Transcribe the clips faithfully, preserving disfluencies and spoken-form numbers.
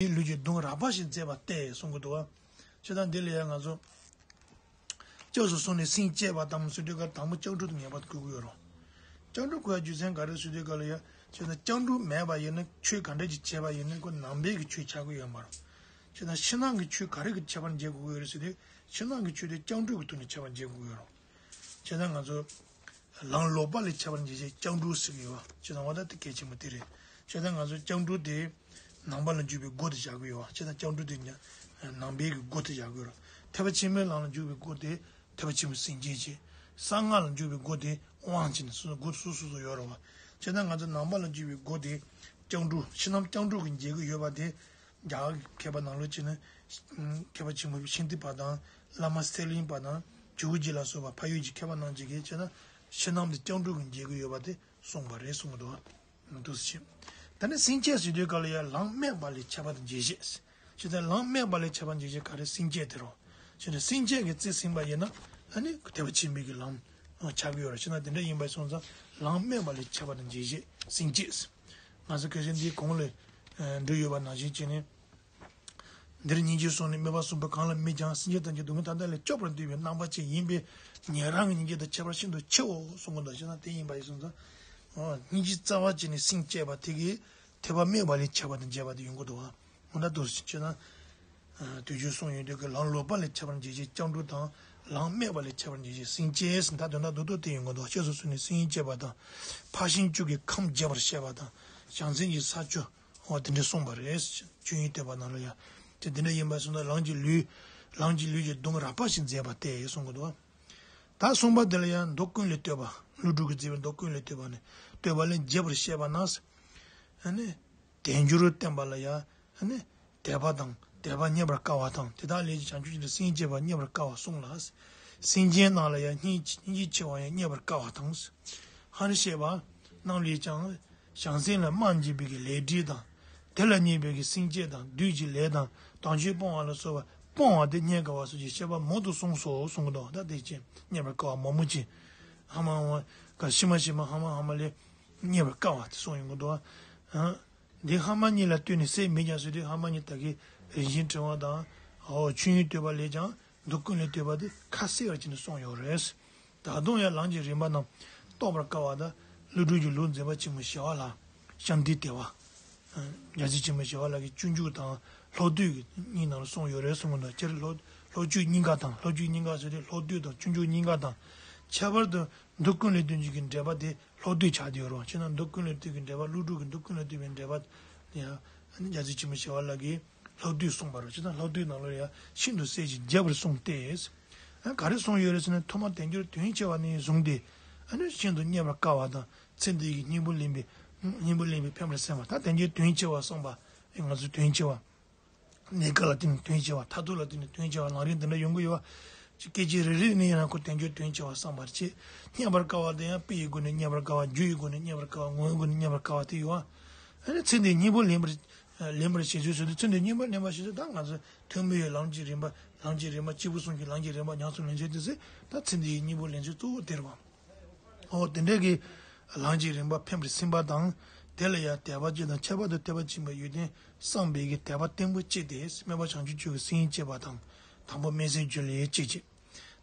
དེའི་ལུས་ཀྱི་གདུང་རགས་པ་ཞིག་མཛད་པ་སྟེ་གསུང་གི་འདུག་བ། བྱས་ཙང་འདི་ལ་ཡང་ང་ཚོ། སྐྱབས་སུ་སོང་ནས་སེམས་བསྐྱེད་པ་དང་ཟེར་དུས་ཀ་དང་པོ་སྐྱབས་འགྲོ་དེ་ངེས་པར་དགོས་ཀྱི་ཡོད་རེད། སྐྱབས་འགྲོ་དགོས་ཡ་རྒྱུ་མཚན་ག་རེ་ཟེར་དུས་ཀ་ལ་ཡ། བྱས་ཙང་སྐྱབས་འགྲོ་མེད་པ་ཡིན་ན་ཆོས་ག་འདྲ་ཅིག་བྱས་པ་ཡིན་ན་ཁོ་ནང་པའི་གི་ཆོས་ཆགས་ཀྱི་ཡོད་མ་རེད། བྱས་ཙང་ཕྱི་ནང་གི་ཆོས་ག་རེ་གི་ཁྱད་པར་འབྱེད་དགོས་ཀྱི་ཡོད་རེད་ཟེར་དུས་ཕྱི་ནང་གི་ཆོས་དེ་སྐྱབས་འགྲོ་གི་ཐོག་ནས་ཁྱད་པར་འབྱེད་དགོས་ཀྱི་ཡོད་རེད། བྱས་ཙང་ང་ཚོ། ལམ་ལོག་པ་ལས་ཁྱད་པར་འབྱེད་བྱེད་སྐྱབས་འགྲོ་ཟེར་གྱི་ཡོད་བ། བྱས་ཙང་འོ་ད་དེ་གལ་ཆེན་པོ་དེ་རེད། བྱས་ཙང་ང་ཚོ་སྐྱབས་འགྲོ་དེ། ནང་པ་ལ་འཇུག་པའི་སྒོ་དེ་བཞག་གི་ཡོད་བ། བྱས་ཙང་སྐྱབས་འགྲོ་དེ་ཉ། ནང་པའི་གི་སྒོ་དེ་བཞག་གི་ཡོད་རེད། ཐེག་པ་ཆེན་པོའི་ལམ་ལ་འཇུག་པའི་སྒོ་དེ་ཐེག་པ་ཆེན་པོའི་སེམས་བསྐྱེད་བྱེད། གསང་སྔགས་ལ་འཇུག་པའི་སྒོ་དེ་དབང་བྱེད་ནས་སོ་སོ་སྒོ་སོ་སོ་སོ་ཡོད་རེད་བ། བྱས་ཙང་ང་ཚོ་ནང་པ་ལ་འཇུག་པའི་སྒོ་དེ་སྐྱབས་འགྲོ་ཕྱི་ནང་སྐྱབས་འགྲོ་གི་འབྱེད་ཀྱི་ཡོད་པ་དེ། རྒྱ་གར་གྱི་མཁས་པ་ནང་ལོགས་ཀྱི་ནི། མཁས་པ་ཆེན་པོ་ཤཱནྟི་པ་དང་བླ་མ་སེ་ལིང་པ་དང་ཇོ་བོ་རྗེ་ལ་སོགས་པ་ཕ་ཡུལ་གྱི་མཁས་པ་རྣམས་ཀྱིས་གལ་ཆེ་ན་ཕྱི་ནང་དུ་སྐྱབས་འགྲོ་གི་འབྱེད་ཀྱི་ཡོད་པ་དེ་གསུངས་པ་རེད་གསུང་གི་འདུག་འདུག་སེ་བྱས། ད་ནི་སེམས་བསྐྱེད་ཟེར་དུས་སྐབས་ལ་ཡང་ལམ་སྨད་པ་ལས་ཁྱད་པར་དུ་འབྱེད་བྱེད། བྱས་ཙང་ལམ་སྨད་པ་ལས་ཁྱད་པར་འབྱེད་བྱེད་ག་རེ་སེམས་བསྐྱེད་དེ་རོ། བྱས་ཙང་སེམས་བསྐྱེད་ཀྱི་རྩིས་ཟིན་པ་ཡིན་ན་ཨ་ནི་ཐེག་པ་ཆེན་པོའི་གི་ལམ་ཆགས་ཀྱི་ཡོད་རེད། བྱས་ཙང་དེ་འདྲ་ཡིན་པ་སོང་ཙང་ལམ་སྨད་པ་ལས་ཁྱད་པར་དུ་འབྱེད་བྱེད་སེམས་བསྐྱེད། ང་ཚོ་སྐད་ཆ་འདིའི་གོང་ལ་འགྲོ་ཡོད་པ་ནང་བཞིན་བྱས་ནས། འདིར་སྙིང་རྗེ་གསུངས་ནས་སྨོད་པ་གསུངས་པ་གང་ལ་སྨོད་ཀྱང་སེམས་ཅན་ཐམས་ཅད་སྡུག་བསྔལ་མཐའ་དག་ལས་སྐྱོབ་པར་འདོད་པའི་རྣམ་པ་ཅན་ཡིན་པས་ཉན་རང་གི་སྙིང་རྗེ་དང་ཁྱད་པར་ཤིན་ཏུ་ཆེའོ་གསུང་གི་འདུག་བྱས་ན་དེ་ཡིན་པ་ཡིན་སོང་ཙང་། སྙིང་རྗེ་རྩ་བ་བྱས་ནས་སེམས་བསྐྱེད་པ་དེ་གིས་ཐེག་པ་དམིགས་པ་ལས་ཁྱད་པར་དུ་འབྱེད་པ་དེ་ཡོང་གི་འདུག་བ། འོ་ན་འདུག་སེ་བྱས་ན། དུས་རྒྱུན་གསུངས་ཡོང་དུས་ཀྱི་ལམ་ལོག་པ་ལས་ཁྱད་པར་འབྱེད་བྱེད་སྐྱབས་འགྲོ་དང་ལམ་སྨད་པ་ལས་ཁྱད་པར་འབྱེད་བྱེད་སེམས་བསྐྱེད་ཟེར་ད་དོན་དག་རྡོག་རྡོག་དེ་ཡོང་གི་འདུག་སྐྱབས་སུ་སོང་ནས་སེམས་བསྐྱེད་པ་དང་ཕར་ཕྱིན་བཅུ་གི་ཁམས་རྒྱས་པར་བཤད་པ་དང་བྱང་སེམས་ཀྱི་ས་བཅུ། འོ་དེ་འདྲ་གསུངས་པ་རེད། ཆོས་དབྱིངས་བསྟོད་པ་ནང་ལ་ཡང་དེ་དེ་འདྲ་ཡིན་པ་སོང་ན་ལམ་གྱི་ལུས། ལམ་གྱི་ལུས་ཀྱི་གདུང་རགས་པ་ཞིག་མཛད་པ་སྟེ་གསུང་གི་འདུག་ད་གསུངས་པ་དེ་ལ་ཡང་མདོ་ཀུན་ལས་བསྟོད་པ། ཀླུ་སྒྲུབ་ཀྱིས་མཛད་པའི་མདོ་ཀུན་ལས་བསྟོད་པ་ནི་བསྟོད་པ་ལས་རྒྱས་པར་བཤད་པ་ན། ཨ་ནི། དལ་འབྱོར་བསྟན་པ་ལ་ཡང་ཨ་ནི། དད་པ་དང་དད་པ་རྙེད་པར་དཀའ་བ་དང་དེ་དག་ལས་ཀྱང་བྱང་ཆུབ་ཀྱི་སེམས་བསྐྱེད་པ་རྙེད་པར་དཀའ་བ་གསུངས་ལ། སེམས་ཅན་རྣམས་ལ་ཡང་སྙིང་སྙིང་རྗེ་ཆེ་བ་ཡང་རྙེད་པར་དཀའ་བ་དང་། ཧ་ནི་བཤད་པ། རྣམས་ལས་ཀྱང་། བྱང་སེམས་ལ་རྨང་འབྱེད་པའི་གི་ལས་འབྲས་དང་། དེ་ལ་སྙེག་པའི་གི་སེམས་བསྐྱེད་དང་བདུད་ཀྱི་ལས་དང་དམ་ཆོས་སྤོང་བ་ལ་སོགས་པ་སྤོང་བ་དེ་རྙེད་དཀའ་བ་སོགས་ཀྱི་བཤད་པ་མང་དུ་གསུངས་སོ་གསུང་གི་འདུག་ད་དེ་ཅན་རྙེད་པར་དཀའ་བ་མང་པོ་ཅན། ཧ་མ་ཧ་མ་ག་ཤི་མ་ཤི་མ་ཧ་མ་ཧ་མ་ལས་རྙེད་པར་དཀའ་བ་དེ་གསུངས་ཡོང་གི་འདུག་འདི་ཧ་མ་གཉིས་ལ་ལྟོས་ནས་སྲེད་མེད་ཀྱང་ཟེར་དུས་ཧ་མ་གཉིས་ད་གི་རིན་ཆེན་ཕྲེང་བ་དང་། འོ་ཆོས་དབྱིངས་བསྟོད་པ་ལས་ཀྱང་མདོ་ཀུན་ལས་བསྟོད་པ་དེ་ཁ་གསལ་བར་བྱས་ནས་གསུངས་ཡོད་རེད། ད་དུང་ཡང་ལམ་གྱི་རིམ་པ་རྣམས་རྟོགས་པར་དཀའ་བ་དང་ཀླུ་སྒྲུབ་ཀྱི་ལུགས་མཛད་པ་ཆེན་མོ་ཞི་བ་ལྷ། ཤཱནྟི་དེ་བ། རྒྱལ་སྲས་ཆེན་མོ་ཞི་བ་ལྷ་གི་སྤྱོད་འཇུག་དང་ལྷོ་བསྡུས་ཀྱི་གཉིས་ནང་ལ་གསུངས་ཡོད་རེད་གསུངས་གི་འདུག་སྤྱིར་ལྷོ་ལྷོ་བཅུད་གཉིས་ཀ་དང་ལྷོ་བཅུད་གཉིས་ཀ་ཟེར་དུས་ལྷོ་བསྡུས་དང་སྤྱོད་འཇུག་གཉིས་ཀ་དང་། ཁྱད་པར་དུ་མདོ་ཀུན་ལས་བསྟོད་ཀྱི་འགྲེལ་པ་དེ། ལྷོ་བསྡུས་ཆགས་བསྡད་ཡོད་རེད་བ། བྱས་ན་མདོ་ཀུན་ལས་བསྟོད་ཀྱི་འགྲེལ་པ་ཀླུ་སྒྲུབ་ཀྱི་མདོ་ཀུན་ལས་བསྟོད་པའི་འགྲེལ་པ་ཡང་རྒྱལ་སྲས་ཆེན་པོ་ཞི་བ་ལྷ་གིས་ལྷོ་བསྡུས་གསུངས་པ་རེད། བྱས་ན་ལྷོ་བསྡུས་ནང་ལོགས་ཡང་ཤིན་ཏུ་གསལ་ཞིང་རྒྱས་པར་གསུངས་ཏེ། ག་རེ་གསུངས་ཡོད་རེད་ཟེར་ན་ཐོག་མར་དལ་འབྱོར་དོན་ཆེ་བ་ནས་བཟུང་སྟེ་ཨ་ནི་ཤིན་ཏུ་རྙེད་པར་དཀའ་བ་དང་ཚེ་འདི་ཡི་སྙིང་པོ་ལེན་པའི་སྙིང་པོ་ལེན་པའི་ཕན་པར་སེམས་པ་ད་དལ་འབྱོར་དོན་ཆེ་བ་བསམ་པ་ང་ཚོ་དོན་ཆེ་བ། གནས་སྐབས་ལ་བརྟེན་ནས་དོན་ཆེ་བ། མཐར་ཐུག་ལ་བརྟེན་ནས་དོན་ཆེ་བ་ལམ་རིམ་འདི་འདྲ་ཡོང་གི་ཡོད་པ། ཅིག་སྐད་ཅིག་རེ་རེ་ནས་ཡང་ཁོ་དལ་འབྱོར་དོན་ཆེ་བ་བསམ་པར་བྱེད། རྙེད་པར་དཀའ་བ་དེ་ཡང་དཔེ་ཡི་སྒོ་ནས་རྙེད་པར་དཀའ་བ། རྒྱུ་ཡི་སྒོ་ནས་རྙེད་པར་དཀའ་བ། ངོ་བོའི་སྒོ་ནས་རྙེད་པར་དཀའ་བ་དེ་ཡོད་པ། ཨ་ནི་ཚེ་འདིའི་སྙིང་པོ་ལེན་པར་ལེན་པར་བྱེད་ཚུལ་ཟེར་དུས་ཚེ་འདིའི་སྙིང་པོ་ལེན་པར་བྱེད་ཚུལ་ད་ང་ཚོ་ཐོན་མི་ཡི་ལམ་གྱི་རིམ་པ་ལམ་གྱི་རིམ་པ་སྐྱེས་བུ་གསུམ་གྱི་ལམ་གྱི་རིམ་པ་ཉམས་སུ་ལེན་ཚུལ་དེ་ཚེ་ད་ཚེ་འདིའི་སྙིང་པོ་ལེན་ཚུལ་གཙོ་བོ་དེ་རེད་བ། འོ་དེ་འདྲའི་གི་ལམ་གྱི་རིམ་པ་ཕན་པར་སེམས་པ་དང་། དེ་ལ་ཡང་དད་པ་ཅན་དང་ཁྱད་པར་དུ་ཐེག་པ་ཆེན་པོའི་ཡོན་ཏན་བསམ་པའི་གི་དད་པ་བརྟན་པོ་བསྐྱེད་དེ་སྨོན་པ་བྱང་ཆུབ་མཆོག་གི་སེམས་བསྐྱེད་པ་དང་། དང་པོ་སྨོན་སེམས་རྒྱུད་ལ་ཡང་གཅིག་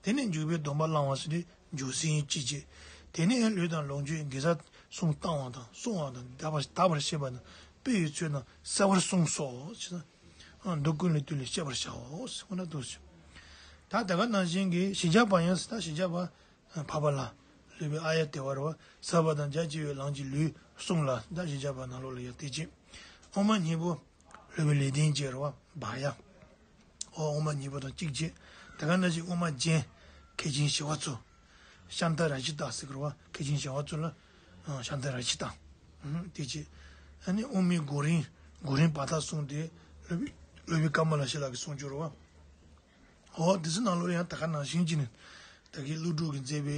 བྱེད། དེ་ནས་འཇུག་པའི་སྡོམ་པ་བླང་བ་ཟེར་དུས་འཇུག་སེམས་གཅིག་བྱེད། དེ་ནས་ལུས་དང་ལོངས་སྤྱོད་དགེ་རྩ་གསུམ་བཏང་བ་དང་བསྲུང་བ་དང་དག་པར་དག་པར་བྱེད་པ་དང་དཔེ་ཡི་ཚུལ་རྣམས་གསལ་བར་གསུངས་སོ། ཞེས་ན། མདོ་ཀུན་ལས་བསྟོད་ལས་བཤད་པར་བྱའོ། འོ་ན་འདུག་སེ། ད་དེ་ག་ནང་བཞིན་གྱི་ཞི་བྱེད་པ་ཡང་ད་ཞི་བྱེད་པ། འཕགས་པ་ལྷ། སློབ་དཔོན་ཨཱརྱ་དེ་བ་རེད་བ། ཟབ་པ་དང་རྒྱ་ཆེ་བའི་ལམ་གྱི་ལུས་གསུམ་ལ་ད་ཞི་བྱེད་པ་ནང་ལོགས་ལ་ཡང་དེ་བྱེད། དབུ་མ་སྙིང་པོ། སློབ་དཔོན་ལེགས་ལྡན་འབྱེད་རེད་བ། བྷཱ་ཡ། འོ་དབུ་མ་སྙིང་པོ་དང་གཅིག་བྱེད། དེ་ག་ནང་བཞིན་དབུ་མ་རྒྱན། མཁན་ཆེན་ཞི་བ་འཚོ། ཤཱནྟ་རཀྵི་ཏ་ཟེར་གི་རེད་བ། མཁན་ཆེན་ཞི་བ་འཚོ་ལ། ཤཱནྟ་རཀྵི་ཏ། དེ་བྱེད། ཨ་ནི་དབུ་མའི་གོ་རིམ། གོ་རིམ་བར་ཐག་བསྲུངས་ཏེ། སློབ་དཔོན་ཀ་མ་ལ་ཤཱི་ལ་གི་གསུང་ཆོས་རེད་བ། འོ་དེ་ཚོ་ནང་ལོགས་ཡང་ད་ག་ནང་བཞིན་གྱི་ནི། ད་གིན་ཀླུ་སྒྲུབ་ཀྱིས་མཛད་པའི་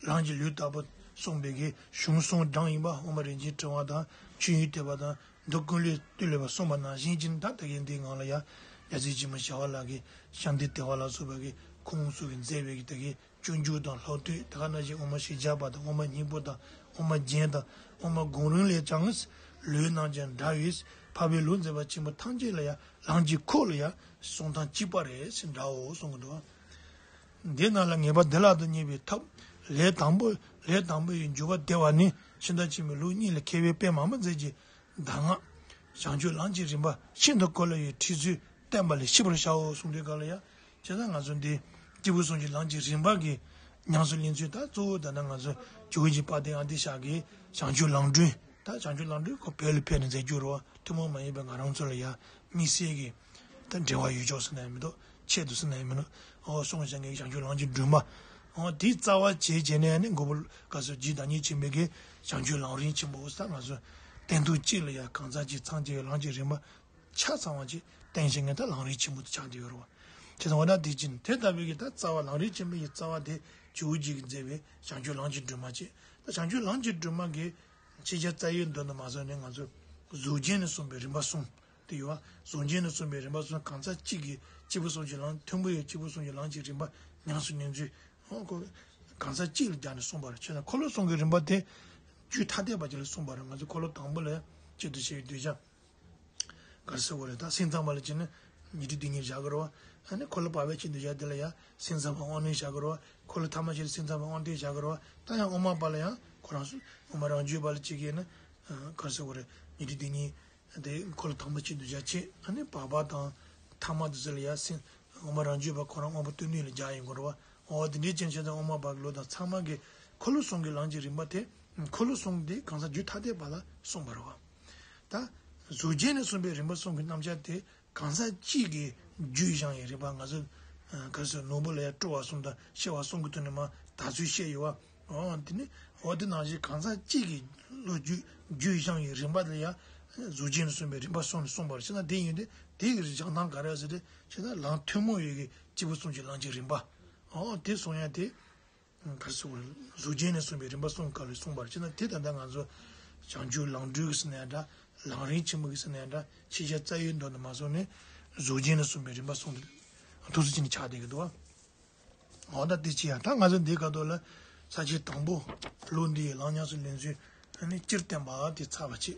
ལམ་གྱི་ལུས་ལྟ་བུ་གསུངས་པའི་གི་གཞུང་གསུམ་བགྲངས་ཡིན་པ་དབུ་མ་རིན་ཆེན་ཕྲེང་བ་དང་ཆོས་དབྱིངས་བསྟོད་པ་དང་མདོ་ཀུན་ལས་བསྟོད་ལས་པ་གསུངས་པ་ནང་བཞིན་གྱི་ནི་ད་ད་གིན་འདིའི་ངང་ལ་ཡང་རྒྱལ་སྲས་ཆེན་པོ་ཞི་བ་ལྷ་གིས་ཤཱནྟི་དེ་བ་ལ་སོགས་པ་གི་ཁོང་ཚོ་གིས་མཛད་པའི་གི་ད་གིན་སྤྱོད་འཇུག་དང་ལྷོ་བསྟོད་དེ་ག་ནང་བཞིན་དབུ་མ་ཞི་བྱེད་པ་དང་དབུ་མ་སྙིང་པོ་དང་དབུ་མ་རྒྱན་དང་དབུ་མ་གོ་རིམ་ལས་ཀྱང་ལུས་རྣམས་ཀྱང་འདྲ་བའི་ འཕགས་པའི་ལུགས་འཛིན་པ་ཆེན་པོ་ཐམས་ཅད་ལ་ཡང་ལམ་གྱི་ཁོག་ལ་ཡང་གསུང་སྟངས་གཅིག་པ་རེད་ཟེར་འདྲའོ་གསུང་གི་འདུག་འདི་རྣམས་ལ་ངེས་པར་བདེ་བླག་ཏུ་རྙེད་པའི་ཐབས། ལས་དང་པོ། ལས་དང་པོ་ཡི་འཇུག་པ་བདེ་བ་ནི། ཤིང་རྟ་ཆེན་པོའི་ལུགས་གཉིས་ལས་མཁས་པའི་དཔེ་མང་པོ་མཛད་ཀྱི་གདམས་ངག་བྱང་ཆུབ་ལམ་གྱི་རིམ་པ་ཤིན་ཏུ་གོ་སླ་བའི་ཁྲིད་ཚུལ་བསྟན་པ་ལས་ཤེས་པར་བྱའོ་གསུངས་དུས་སྐབས་ལ་ཡང་། བྱས་ཙང་ང་ཚོ་འདི་སྐྱེས་བུ་གསུམ་གྱི་ལམ་གྱི་རིམ་པ་གི་ཉམས་སུ་ལེན་ཚུལ། ད་གཙོ་བོ་ད་ལྟ་ང་ཚོ་ཇོ་བོ་རྗེ་དཔལ་ལྡན་ཨ་ཏི་ཤ་གི་བྱང་ཆུབ་ལམ་སྒྲོན། ད་བྱང་ཆུབ་ལམ་སྒྲོན་ཁོ་བོད་ལ་ཕེབས་ནས་མཛད་རྒྱུ་རེད་བ། ཐུན་མོང་མ་ཡིན་པའི་ང་རང་ཚོ་ལ་ཡང་དམིགས་བསལ་གྱི་ད་འབྲེལ་བ་ཡོད་ཆོག་ཟེར་ན་ཡང་མི་འདུག་ཆེད་དུ་ཟེར་ན་ཡང་མི་འདུག་འོ་གསུངས་བཞག་མཁན་བྱང་ཆུབ་ལམ་གྱི་སྒྲོན་མ། འོ་དེའི་རྩ་བ་བྱས་བྱས་ནས་ནི་མགོན་པོ་ག་ཚོད་རྗེ་བདག་ཉིད་ཆེན་པོའི་གི་བྱང་ཆུབ་ལམ་རིམ་ཆེན་པོ་ཟེར། ང་ཚོ་སྟན་ཐོག་གཅིག་ལ་ཡང་གང་ཟག་གཅིག་ཚང་གཅིག་ལམ་གྱི་རིམ་པ་ཆ་ཚང་བ་ཅིག་བསྟན་བཞག་མཁན་ད་ལམ་རིམ་ཆེན་པོ་དེ་ཆགས་བསྡད་ཡོད་རེད་བ། བྱས་ཙང་འོ་ན་དེ་ཅི་ནས་དེ་ལྟ་བུའི་གི་ད་རྩ་བ་ལམ་རིམ་ཆེན་པོའི་གི་རྩ་བ་དེ་ཇོ་བོ་རྗེ་གིས་མཛད་པའི་བྱང་ཆུབ་ལམ་གྱི་སྒྲོན་མ་ཅིག་ད་བྱང་ཆུབ་ལམ་གྱི་སྒྲོན་མ་གི་ཕྱི་རྒྱལ་རྩ་བའི་མདོ་ནས་མ་སོང་ནས་ང་ཚོ་གཟུགས་ཅན་ནས་གསུངས་པའི་རིམ་པ་གསུམ་དེ་ཡོད་བ། གཟུགས་ཅན་ནས་གསུངས་པའི་རིམ་པ་གསུམ་གང་ཟག་གཅིག་གིས་སྐྱེས་བུ་གསུམ་གྱི་ལམ། ཐུན་མོང་བའི་སྐྱེས་བུ་གསུམ་གྱི་ལམ་གྱི་རིམ་པ་ཉམས་སུ་ལེན་ཚུལ། འོ་ཁོ་གང་ཟག་གཅིག་ལ་སྦྱར་ནས་གསུངས་པ་རེད། བྱས་ཙང་འཁོར་ལོ་གསུམ་གྱི་རིམ་པ་དེ་རྒྱུད་ཐ་དད་པ་ཅིག་ལ་གསུངས་པ་རེད། ང་ཚོ་འཁོར་ལོ་དང་པོ་ལ་ཡང་སྤྱི་དུ་བྱས་པའི་གདུལ་བྱ། ག་རེ་ཟེར་དགོས་རེད། ད་སེམས་ཙམ་པ་ལ་བྱས་ན་ཉན་ཐོས་སྡེ་གཉིས་བཞག་གི་རེད་བ། ཨ་ནི་འཁོར་ལོ་བར་པའི་ཕྱིར་དུ་བཞག་དེ་ལ་ཡང་སེམས་ཙམ་པ་དབང་རྣོན་བཞག་གི་རེད་བ། འཁོར་ལོ་ཐ་མ་ཕྱིར་སེམས་ཙམ་པ་དབང་ལྡན་བཞག་གི་རེད་བ། ད་ཡང་དབུ་མ་པ་ལ་ཡང་ཁོ་རང་ཚོ་དབུ་མ་རང་རྒྱུད་པ་ལ་བྱེད་ཀྱི་ཡིན་ན། ག་རེ་ཟེར་དགོས་རེད། ཉན་ཐོས་སྡེ་གཉིས་དེ་འཁོར་ལོ་དང་པོ་ཕྱིར་དུ་བཞག་བྱས། ཨ་ནི་བར་པ་དང་ཐ་མ་དེ་ཚོ་ལ་ཡང་སེམས་དབུ་མ་རང་རྒྱུད་པ་ཁོ་རང་དབང་པོ་སྟོང་ཉིད་ལ་སྦྱར་ཡོང་གི་རེད་བ། འོ་དེ་འདྲའི་ཅན་བྱས་ཙང་དབུ་མ་པ་གི་ལུགས་དང་ཚང་མ་གི་འཁོར་ལོ་གསུམ་གྱི་ལམ་གྱི་རིམ་པ་དེ། འཁོར་ལོ་གསུམ་དེ་གང་ཟག་རྒྱུད་ཐ་དད་པ་ལ་གསུངས་པ་རེད་བ། ད་གཟུགས་ཅན་ནས་གསུངས་པའི་རིམ་པ་གསུམ་གྱི་རྣམ་གཞག་དེ་གང་ཟག་གཅིག་གི་རྒྱུད་བཞག་ཡའི་རིམ་པ། ང་ཚོ་ག་རེ་ཟེར། ནོར་བུ་ལ་ཡང་སྤྲོ་བ་གསུམ་དང་ཤེས་པ་གསུམ་གྱི་ཐོག་ནས་མར་དར་ཚུལ་བཤད་ཡོད་བ། འོ་དེ་ནི་འོ་དེ་ནང་བཞིན་གང་ཟག་གཅིག་གི་ལོ་རྒྱུས་རྒྱུད་བཞག་ཡའི་རིམ་པ་དེ་ལ་ཡང་གཟུགས་ཅན་ནས་གསུངས་པའི་རིམ་པ་གསུམ་ནས་གསུངས་པ་རེད། བྱས་ན་དེ་ཡིན་དུས་དེ་ཡི་བཞག་སྟངས་ག་རེ་ཟེར་ཏེ། བྱས་ན་ལམ་ཐུན་མོང་བའི་གི་སྐྱེས་བུ་གསུམ་གྱི་ལམ་གྱི་རིམ་པ། འོ་དེ་གསུང་ཡ་དེ། ག་རེ་ཟེར་དགོས་རེད། གཟུགས་ཅན་ནས་གསུངས་པའི་རིམ་པ་གསུམ་ག་ལ་གསུངས་པ་རེད། བྱས་ན་དེ་ད་ལྟ་ང་ཚོ་བྱང་ཆུབ་ལམ་སྒྲོན་གྱི་ཟེར་ན་ཡང་འདྲ། ལམ་རིམ་ཆེན་མོ་གི་ཟེར་ན་ཡང་འདྲ། ཕྱི་རྒྱལ་རྩ་བའི་མདོ་ནས་མ་སོང་ནས་གཟུགས་ཅན་ནས་གསུངས་པའི་རིམ་པ་གསུམ་དེ་ཐུགས་སུ་ཅི་ནས་ཆགས་བསྡད་ཀྱི་འདུག་བ། འོ་ད་དེ་ཅི་ཡང་ད་ང་ཚོ་འདིའི་སྐབས་ཐོག་ལ་ས་བཅད་དང་པོ་ལུགས་འདི་ཡི་ལམ་ཉམས་སུ་ལེན་ཚུལ་ནི་སྤྱིར་བསྟན་པ་དེ་ཚར་བ་བྱས།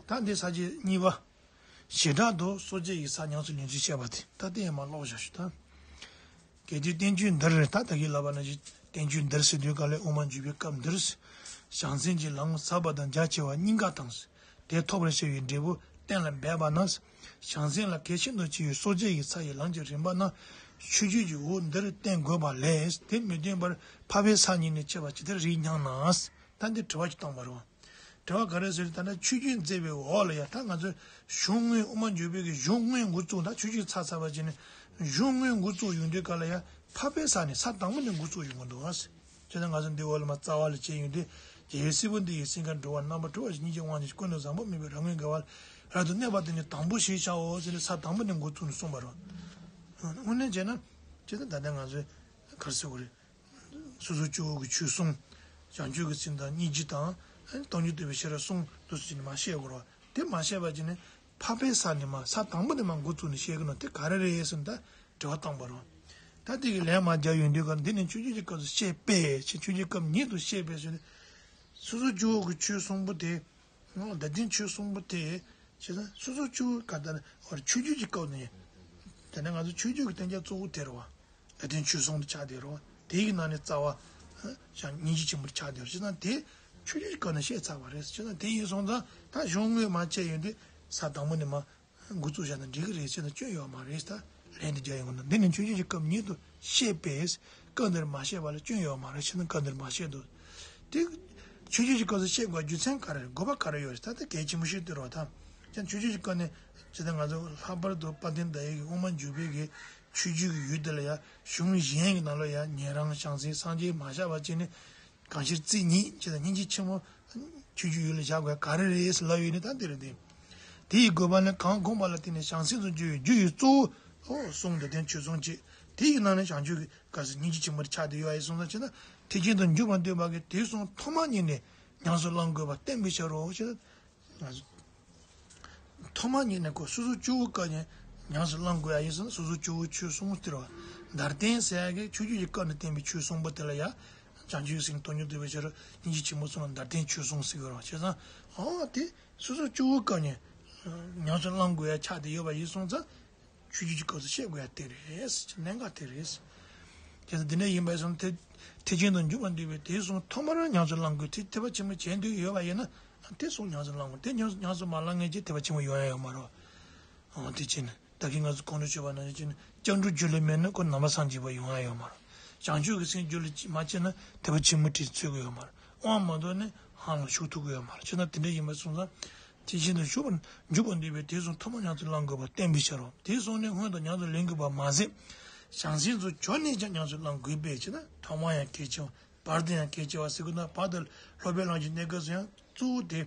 ད་འདི་ས་བཅད་གཉིས་པ། བྱེ་བྲག་ཏུ་སྲོག་གཅོད་ཀྱི་ས་ཉམས་སུ་ལེན་ཚུལ་བཤད་པ་དེ་ད་དེ་ཡང་མར་ཀློག་བཞག་ཞུ་ད། གལ་ཏེ་བསྟན་བཅོས་འདིར། ད་ད་གིན་ལབ་པ་ནང་བཞིན་བསྟན་བཅོས་འདིར་ཟེར་དུས་སྐབས་ལ་དབུ་མ་འཇུག་པའི་སྐབས་འདིར། བྱང་སེམས་ཀྱི་ལམ་ཟབ་པ་དང་རྒྱ་ཆེ་བ་གཉིས་ཀ་དང་། དེ་ཐོབ་པར་བྱ་བའི་འབྲས་བུ་གཏན་ལ་འབེབས་པ་ན། བྱང་སེམས་ལ་གལ་ཤིན་ཏུ་ཆེ་བའི་སྲོག་གཅོད་ཀྱི་ས་ཡི་ལམ་གྱི་རིམ་པ་ན། ཆོས་བརྒྱུད་ཀྱི་འོག་འདིར་བསྟན་དགོས་པ་ལས། དེ་མི་བསྟན་པར་འཕགས་པའི་ས་གཉིས་ནས་སྐྱེ་བ་ཇི་ལྟར་རིགས་སྙམ་ན། ད་འདི་དྲི་བ་ཅིག་བཏང་བ་རེད་བ། དྲི་བ་ག་རེ་ཟེར། ད་ལྟ་ཆོས་བརྒྱུད་མཛད་པའི་འོག་ལ་ཡང་ད་ང་ཚོ་གཞུང་དངོས། དབུ་མ་འཇུག་པའི་གི་གཞུང་དངོས་འགོ་བཙུགས། ད་ཆོས་བརྒྱུད་ཚར་ཚར་བ་བྱས་ནས་གཞུང་དངོས་འགོ་བཙུགས་ཡོང་དུས་སྐབས་ལ་ཡང་འཕགས་པའི་ས་ནས་ས་དང་པོ་ནས་འགོ་བཙུགས་ཡོང་གི་འདུག་ཨ། བྱས་ཙང་ང་ཚོ་འདི་འོག་ལ་མར་རྩ་བ་ལ་བྱས་ཡོང་དུས། རྒྱལ་བའི་སྲས་པོ་འདི་ཡི་སེམས་ཁར་འགྲོ་བ་རྣམ་པར་གྲོལ་བར་བྱེད། སྙིང་རྗེའི་དབང་ཕྱུག་ཀུན་ཏུ་བཟང་པོ་མོས་པའི་རབ་དངོས་དགའ་བ་རབ་ཏུ་གནས་པ་དེ་ནི་དང་པོ་ཞེས་བྱའོ་ཟེར་ནས་ས་དང་པོ་ནས་འགོ་བཙུགས་ནས་གསུངས་པ་རེད། དངོས་གནས་བྱས་ན། བྱས་ཙང་ད་ལྟ་ང་ཚོས་ག་རེ་ཟེར་དགོས་རེད། སོ་སོ་སྐྱེ་བོ་གི་ཆོས་གསུམ། བྱང་ཆུབ་ཀྱི་སེམས་དང་སྙིང་རྗེ་དང་། སྟོང་ཉིད་རྟོགས་པའི་ཤེས་རབ་གསུམ་འདུག་ཟེར་ནས་མར་བཤད་དགོས་རེད་བ། དེ་མར་བཤད་པ་བྱས་ནས་འཕགས་པའི་ས་ནས་མར་ས་དང་པོ་ནས་མར་འགོ་བཙུགས་ནས་བཤད་ཀྱི་ནོ་དེ་ག་རེ་རེད་ཟེར་ན་ད་དྲི་བ་བཏང་བ་རེད་བ། ད་དེ་གི་ལན་མར་རྒྱག་ཡོང་དུས་ག་འདི་ནི་ཆོས་བརྒྱུད་ཀྱི་སྐབས་སུ་བཤད་པས་ཞེས། ཆོས་བརྒྱུད་སྐབས་ཉིད་དུ་བཤད་པས་ཟེར་ནས། སོ་སོ་སྐྱེ་བོ་གི་ཆོས་གསུམ་པོ་དེ། འོ་ད་དེ་ཆོས་གསུམ་པོ་དེ། བྱས་ཙང་སོ་སོ་སྐྱེ་བོ་ག་ད་ནི་འོ་ཆོས་བརྒྱུད་ཀྱི་སྐབས་ནས། དེ་ནས་ང་ཚོ་ཆོས་བརྒྱུད་ཀྱི་བསྟན་བྱ་གཙོ་བོ་དེ་རེད་བ། ད་དེ་ཆོས་གསུམ་དུ་ཆགས་བསྡད་རེད་བ། དེ་ཡི་ནང་ནས་རྩ་བ། བྱང་སྙིང་རྗེ་ཆེན་པོར་ཆགས་བསྡད་རེད། བྱས་ཙང་དེ་ཆོས་བརྒྱུད་ཀྱི་སྐབས་ནས་བཤད་ཚར་བ་རེད། བྱས་ཙང་དེ་ཡིན་སོང་ཙང་ད་གཞུང་དངོས་མར་བཤད་ཡོང་དུས་ས་དང་པོ་ནས་མར་འགོ་བཙུགས་བཞག་ན་འགྲིག་གི་རེད་ཟེར་ན་སྐྱོན་ཡོད་མ་རེད། ད་ལན་དེ་རྒྱག་ཡོང་ན་འདི་ནི་ཆོས་བརྒྱུད་ཀྱི་སྐབས་ཉིད་དུ་བཤད་པས། སྐབས་འདིར་མ་བཤད་པ་ལ་སྐྱོན་ཡོད་མ་རེད། བྱས་ན་སྐབས་འདིར་མ་བཤད་དོ། དེ་ཆོས་བརྒྱུད་ཀྱི་སྐབས་སུ་བཤད་དགོས་རྒྱུ་མཚན་ག་རེ་རེད། དགོས་པ་ག་རེ་ཡོད་རེད། ད་ལྟ་གལ་ཆེན་པོ་ཞིག་ཏུ་རེད་བ། ད་ཀྱང་ཆོས་བརྒྱུད་ཀྱི་སྐབས་ནས་ཇི་ལྟར་ང་ཚོ་ལྷག་པར་དུ་དཔལ་ལྡན་ཟླ་བའི་གི་དབུ་མ་འཇུག་པའི་གི་ཆོས་བརྒྱུད་ཀྱི་ཡུལ་དེ་ལ་ཡང་གཞུང་གཞན་གྱི་ནང་ལ་ཡང་ཉན་རང་བྱང་སེམས་སངས་རྒྱས་མ་བཞག་པ་བྱས་ནས། གང་ཕྱིར་རྩེ་གཉིས་བྱས་ཙང་སྙིང་རྗེ་ཆེན་མོ་ཆོས་བརྒྱུད་ཡུལ་ལ་བཞག་དགོས་ག་རེ་རེད་ཟེར་ལབ་ཡོད་ནི་ད་འདི་རེད་དེ། དེ་ཡི་དགོས་པ་ནི་གང་དགོངས་པ་ལ་བརྟེན་ནས་བྱང་སེམས་སུ་འགྱུར་བའི་རྒྱུ་ཡི་གཙོ་བོ་གསུང་དང་ལྡན་ཆོས་གསུམ་གཅིག་དེ་ཡི་ནང་ནས་བྱང་ཆུབ་ཀྱི་སྐབས་སུ་སྙིང་རྗེ་ཆེན་པོར་ཆགས་ཏེ་ཡོད་ཡ་ཡིན་སོང་ཙང་བྱས་ན་ཐེག་ཆེན་དུ་འཇུག་པར་འདོད་པ་གིས་དེའི་གསུང་ཐོག་མ་ཉིད་ནས་ཉམས་སུ་བླང་དགོས་པ་བསྟན་པའི་ཕྱིར་རོ་ཞེས། ཐོག་མ་ཉིད་ནས་ཁོ་སོ་སོ་སྐྱེ་བོའི་སྐབས་ནས་ཉམས་སུ་བླང་དགོས་ཡ་ཡིན་ཟེར་ན་སོ་སོ་སྐྱེ་བོའི་ཆོས་གསུམ་སྟེར་བ། འདིར་བསྟན་ཟེར་ཡ་གི་ཆོས་བརྒྱུད་ཀྱི་སྐབས་ནས་བསྟན་པའི་ཆོས་གསུམ་པོ་དེ་ལ་ཡ། བྱང་ཆུབ་སེམས་སྟོང་ཉིད་རྟོགས་པའི་ཕྱིར་སྙིང་རྗེ་ཆེན་པོ་གསུམ་ལ་འདིར་བསྟན་ཆོས་གསུམ་ཟེར་གི་རེད་བ། བྱས་ཙང་ཨོ་དེ་སོ་སོ་སྐྱེ་བོའི་སྐབས་ནས་ ཉམས་སུ་བླང་དགོས་ཡ་ཆགས་བསྡད་ཡོད་པ་ཡིན་སོང་ཙང་། ཆོས་བརྒྱུད་ཀྱི་སྐབས་སུ་བཤད་དགོས་ཡ་དེ་རེད། གནད་འགག་དེ་རེད། དེ་ཚོ་འདི་འདྲ་ཡིན་པ་སོང་ཐེག་ཐེག་ཆེན་དུ་འཇུག་པར་འདོད་པས་དེའི་གསུང་ཐོག་མར་ཉམས་སུ་བླང་དགོས། ཐེག་ཐེག་པ་ཆེན་པོ་བྱེད་འདོད་ཡོད་པ་ཡིན་ན་དེ་གསུང་ཉམས་སུ་བླང་དགོས། དེ་ཉམས་ཉམས་སུ་མ་བླང་མཁན་གྱིས་ཐེག་པ་ཆེན་པོ་ཡོང་ཡ་ཡོད་མ་རེད། འོ་དེ་བྱས་ནས་ད་གིན་ང་ཚོ་གོང་དུ་ཞུས་པ་ནང་བཞིན་བྱས་ནས་སྐྱབས་འགྲོ་རྒྱུད་ལ་མེད་ན་ཁོ་ནང་པ་སངས་རྒྱས་པ་ཡོང་ཡ་ཡོད་མ་རེད། བྱང་ཆུབ་ཀྱི་སེམས་རྒྱུད་ལ་མ་སྐྱེས་ན་ཐེག་པ་ཆེན་པོ་དེ་འཚོལ་གི་ཡོད་མ་རེད། དབང་མ་ཐོབ་ནས་ཧང་ལ་ཞུགས་ཐུབ་གི་ཡོད་མ་རེད། བྱས་ན་དེ་འདྲ་ཡིན་པ་སོང་ཙང་། ཐེག་ཆེན་དུ་ཞུགས་པར་འཇུག་པར་འདོད་པས་དེའི་གསུང་ཐོག་མར་ཉམས་སུ་བླང་དགོས་པར་བསྟན་པའི་ཕྱིར་རོ། དེའི་གསུང་ནི་སྔོན་དུ་ཉམས་སུ་ལེན་དགོས་པར་མ་ཟད། བྱང་སེམས་སུ་གྱུར་ནས་ཀྱང་ཉམས་སུ་བླང་དགོས་པས་ཕྱིར་ན། ཐོག་མར་ཡང་གལ་ཆེ་བ། བར་དུ་ཡང་གལ་ཆེ་བ་ཟེར་དགོས་ན། བར་དུ་སློབ་པའི་ལམ་གྱི་གནས་སྐབས་སུ་ཡང་གཙོ་བོ་དེ་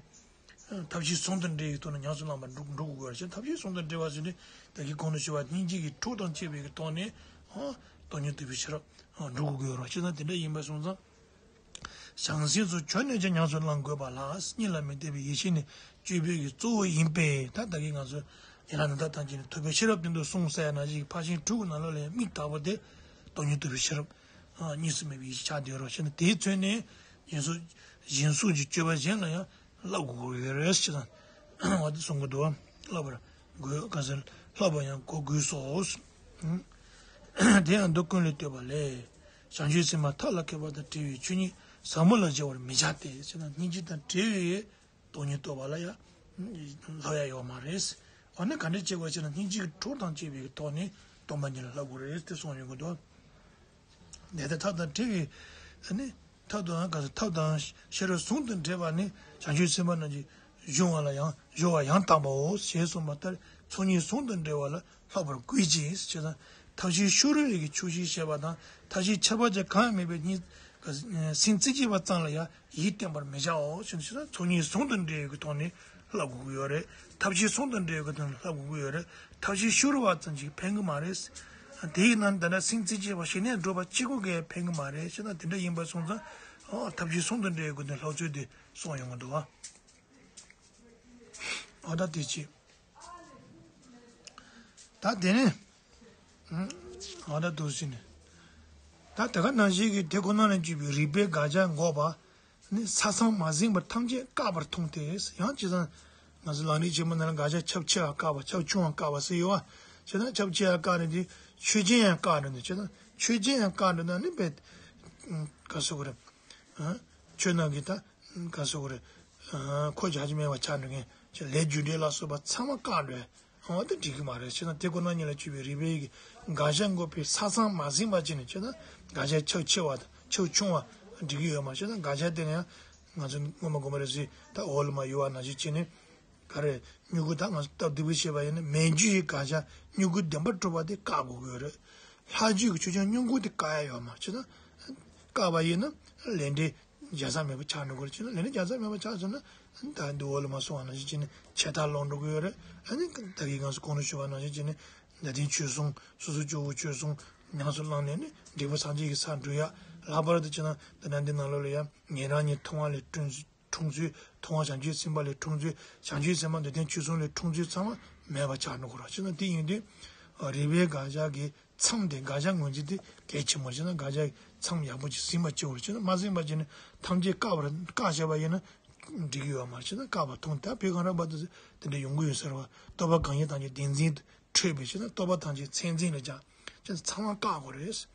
ཐབས་ཤེས་ཟུང་དུ་འབྲེལ་བའི་ཐོག་ནས་ཉམས་སུ་བླང་བར་འགྲོ་འགྲོ་དགོས་པར་བྱ། ཐབས་ཤེས་ཟུང་དུ་འབྲེལ་བ་ཟེར་ནི་ད་གིན་གོང་དུ་ཞུས་པ་སྙིང་རྗེ་གི་གྲོགས་དང་བཅས་པའི་གི་ཐོག་ནས་སྟོང་ཉིད་རྟོགས་པའི་ཕྱིར་འགྲོ་དགོས་ཀྱི་ཡོད་རེད། བྱས་ན་དེ་འདྲ་ཡིན་པ་སོང་ཙང་། བྱང་སེམས་སུ་གྱུར་ནས་ཀྱང་ཉམས་སུ་བླང་དགོས་པ་ལ། གཉིས་ལ་མི་ལྟ་བའི་ཡེ་ཤེས་ནི་སྤྱོད་པའི་གི་གཙོ་བོ་ཡིན་པས། ད་ལྟ་གི་ང་ཚོ་ཡན་ལག་རྣམ་དག་ཐམས་ཅད་ནི་ཐུབ་པའི་ཤེས་རབ་སྟེང་དུ་གསུངས་ཟེར་ཡ་ནང་བཞིན་གྱི་ཕར་ཕྱིན་དྲུག་གི་ནང་ལོགས་ལ་ཡང་དམིགས་དག་པ་དེ་སྟོང་ཉིད་རྟོགས་པའི་ཤེས་རབ་གཉིས་སུ་མེད་པའི་ཡེ་ཤེས་ཆགས་བསྡད་ཡོད་རེད། བྱས་ན་དེའི་ཚུལ་ནི་གཞན་སོགས་གཞན་སོགས་ཀྱི་སྤྱོད་པ་གཞན་ལ་ཡང་བསླབ་དགོས་ཀྱི་ཡོད་རེད་ཅེས་དང་། འོ་དེ་གསུང་གི་འདུག་བསླབ་པར་དགོས། གང་ཟེར། བསླབ་པར་ཡང་གོ་དགོས་སོ། དེ་ཡང་མདོ་ཀུན་ལས་བཏུས་པ་ལས། བྱང་ཆུབ་སེམས་དཔའ་ཐབས་ལ་མཁས་པ་དང་བྲལ་བའི་ཆོས་ཉིད་ཟབ་མོ་ལ་སྦྱར་བར་མི་བྱ་སྟེ། ཞེ་ན། སྙིང་རྗེ་དང་བྲལ་བའི་སྟོང་ཉིད་རྟོགས་པ་ལ་ཡང་བསླབ་ཡ་ཡོད་མ་རེད། འོ་ན་ག་འདྲ་བྱེད་དགོས་ཞེ་ན། སྙིང་རྗེའི་གྲོགས་དང་བཅས་པའི་ཐོག་ནས་སྟོང་པ་ཉིད་ལ་བསླབ་དགོས་རེད་དེ་གསུངས་ཡོང་གི་འདུག་དེ་ལྟར་ཐབས་དང་བྲལ་བའི་ནི། ཐབས་དང་ག་ས་ཐབས་དང་ཤེས་རབ་ཟུང་དུ་འབྲེལ་བ་ནི་བྱང་ཆུབ་སེམས་དཔའ་རྣམས་ཀྱི་སྦྱོར་བ་ལ་ཡང་སྦྱོར་བ་ཡང་དག་པའོ་ཞེས་གསུངས་པ་ལྟར། ཚོགས་གཉིས་ཟུང་དུ་འབྲེལ་བ་ལ་བསླབ་པར་དགོས་ཀྱི། ཞེས་དང་། ཐབས་ཤེས་ཕྱི་རོལ་ཡུལ་གྱི་ཆོས་ཤེས་བྱེད་པ་དང་། ཐབས་ཤེས་ཁྱད་པར་ཅན་གང་ཡང་མེད་པའི་གཉིས་སེམས་རྩེ་གཅིག་པ་ཙམ་ལ་ཡང་ཡིད་བརྟན་པར་མི་བྱའོ། ཞེས་ན། ཚོགས་གཉིས་ཟུང་དུ་འབྲེལ་ཡོད་ཀྱི་ཐོག་ནས་བསླབ་དགོས་ཀྱི་ཡོད་རེད། ཐབས་ཤེས་ཟུང་དུ་འབྲེལ་ཡོད་ཀྱི་ཐོག་ནས་བསླབ་དགོས་ཀྱི་ཡོད་རེད། ཐབས་ཤེས་ཕྱི་རོལ་བ་ཙམ་ཞིག་ཕན་གྱི་མ་རེད། དེ་ཡིན་ན་འདི་འདྲ་སེམས་རྩེ་གཅིག་པ་ཞི་གནས་སྒྲུབ་པ་གཅིག་པུ་གིས་ཕན་གྱི་མ་རེད། ཞེ་ན། དེ་འདྲ་ཡིན་པ་སོང་ཙང་། ཨོ། ཐབས་ཤེས་ཟུང་དུ་འབྲེལ་ཡོད་ཀྱི་ཐོག་ནས་བསླབ་ཚུལ་དེ་གསུངས་ཡོང་གི་འདུག་བ། ཨ་ད་དེ་བྱས། ད་དེ་ནས། ཨ་ད་དུ་ཟིན་ནས། ད་དེ་ག་ནང་བཞིན་གྱི་དེ་ཁོ་ན་ལ་འཇུག་པའི་རིགས་པའི་དགག་བྱ་འགོག་པ་ནི། ས་མཚམས་མ་ཟིན་པར་ཐམས་ཅད་བཀག་པར་མཐོང་སྟེ། ཡང་ཅི་ཙང་ང་ཚོ་ལམ་རིམ་ཆེན་མོ་ནང་ལ་དགག་བྱ་ཁྱབ་ཆེ་བ་བཀག་པ། ཁྱབ་ཆུང་བ་བཀག་པ་ཟེར་ཡོད་བ། ཅི་ཙང་ཁྱབ་ཆེ་བ་བཀག་ནས་དེ་ཆོས་ཅན་ཡང་བཀག་འགྲོ་ནས། ཅི་ཙང་ཆོས་ཅན་ཡང་བཀག་འགྲོ་ན་ནི་བས། ག་ཟེར་དགོས་རེད། ཆོས་རྣམས་ཀྱི་ད། ག་ཟེར་དགོས་རེད། ཁོ་བྱ་གྱི་མེད་པ་ཆགས་འགྲོ་མཁན་ཅིག་ལས་རྒྱུ་འབྲས་ལ་སོགས་པ་ཚང་མ་བཀག་འགྲོ་ཡ། འོ་དེ་འགྲིག་གི་མ་རེད། ཅེ་ན། དེ་ཁོ་ན་ཉིད་ལ་སྤྱོད་པའི་རིགས་པའི་གི་དགག་བྱ་འགོག་པའི་ས་མཚམས་མ་ཟིན་པ་ཅིག་ནས། ཅེ་ན། དགག་བྱ་ཁྱབ་ཆེ་བ་དང་ཁྱབ་ཆུང་བ་འགྲིག་གི་ཡོད་མ་རེད། ཅེ་ན། དགག་བྱ་དེ་ནི་ཡང་ང་ཚོ་སྔོན་མ་གོང་མ་རེད་ཟེར། ད་འོག་ལ་མ་ཡོད་པ་ནང་བཞིན་བྱས་ནས། ག་རེ། མྱུ་གུ། ད་ང་ཚོ་སྟབས་བདེ་པོ་བཤད་པ་ཡིན་ན། མན་ཇུ་ཡི་དགག་བྱ་མྱུ་གུ་བདེན་པར་གྲུབ་པ་དེ་བཀག་དགོས་ཀྱི་ཡོད་རེད། ལྷག་བཅས་ཀྱི་ཆོས་ཅན་མྱུ་གུ་དེ་བཀག་ཡ་ཡོད་མ་རེད། ཅེ་ན། བཀག་པ་ཡིན་ན་ལས་འབྲས་རྒྱལ་ས་མེད་པ་ཆགས་འགྲོ་གི་རེད། ཅེ་ན། ལས་འབྲས་རྒྱལ་ས་མེད་པ་ཆགས་སོང་ན། ད་འདི་འོག་ལ་མ་གསུངས་པ་ནང་བཞིན་བྱས་ནས་ཆད་མཐར་ལོག་འགྲོ་གི་ཡོད་རེད། ཨ་ནི་ད་གིན་ང་ཚོ་གོང་དུ་ཞུས་པ་ནང་བཞིན་བྱས་ནས་འདི་དོན་ཆོས་གསུམ། སོ་སོ་སྐྱེ་བོ་ཆོས་གསུམ་ཉམས་སུ་བླངས་ནས་ནི་འབྲས་བུ་སངས་རྒྱས་ཀྱི་སར་འགྲོ་ཡ། ལྷག་པར་དུ་བྱས་ན་འདི་ན་འདི་ནང་ལོགས་ལ་ཡང་ཉན་རང་ཉིད་མཐོང་བ་ལས་འཁྲུངས། འཁྲུངས་ཚུལ། མཐོང་བ་བྱང་ཆུབ་སེམས་དཔའ་ལས་འཁྲུངས་ཚུལ། བྱང་ཆུབ་སེམས་དཔའ་འདོད་དོན་ཆོས་གསུམ་ལས་འཁྲུངས་ཚུལ་ཚང་མ་མེད་པ་ཆགས་འགྲོ་གི་རེད། ཅེ་ན། དེ་ཡིན་དུས་རིགས་པའི་དགག་བྱ་གི་མཚམས་དེ། དགག་བྱ་ངོས་འཛིན་དེ་གལ་ཆེན་པོ་རེད། ཅེ་ན། དགག་བྱ་མཚམས་ཡག་པོ་ཅིག་ཟིན་པ་བྱེད་དགོས་རེད། ཅེ་ན། མ་ཟིན་པ་བྱས་ནས་ཐམས་ཅད་བཀག་པར། བཀག་བྱས་པ་ཡིན་ན་འགྲིག་གི་ཡོད་མ་རེད། ཅེ་ན། བཀག་པ་མཐོང་། ད་བོད་གངས་རི་བར་དུ་དེ་འདྲ་ཡོང་གི་ཡོད་ཟེར་བ། རྟོག་པ་གང་ཞིག་ཐམས་ཅད་བདེན་འཛིན་འཕྲོད་པའི། ཅེ་ན། རྟོག་པ་ཐམས་ཅད་མཚན་འཛིན་ལ་སྦྱར། ཅེ་ན། ཚང་མ་བཀག་དགོས་རེད།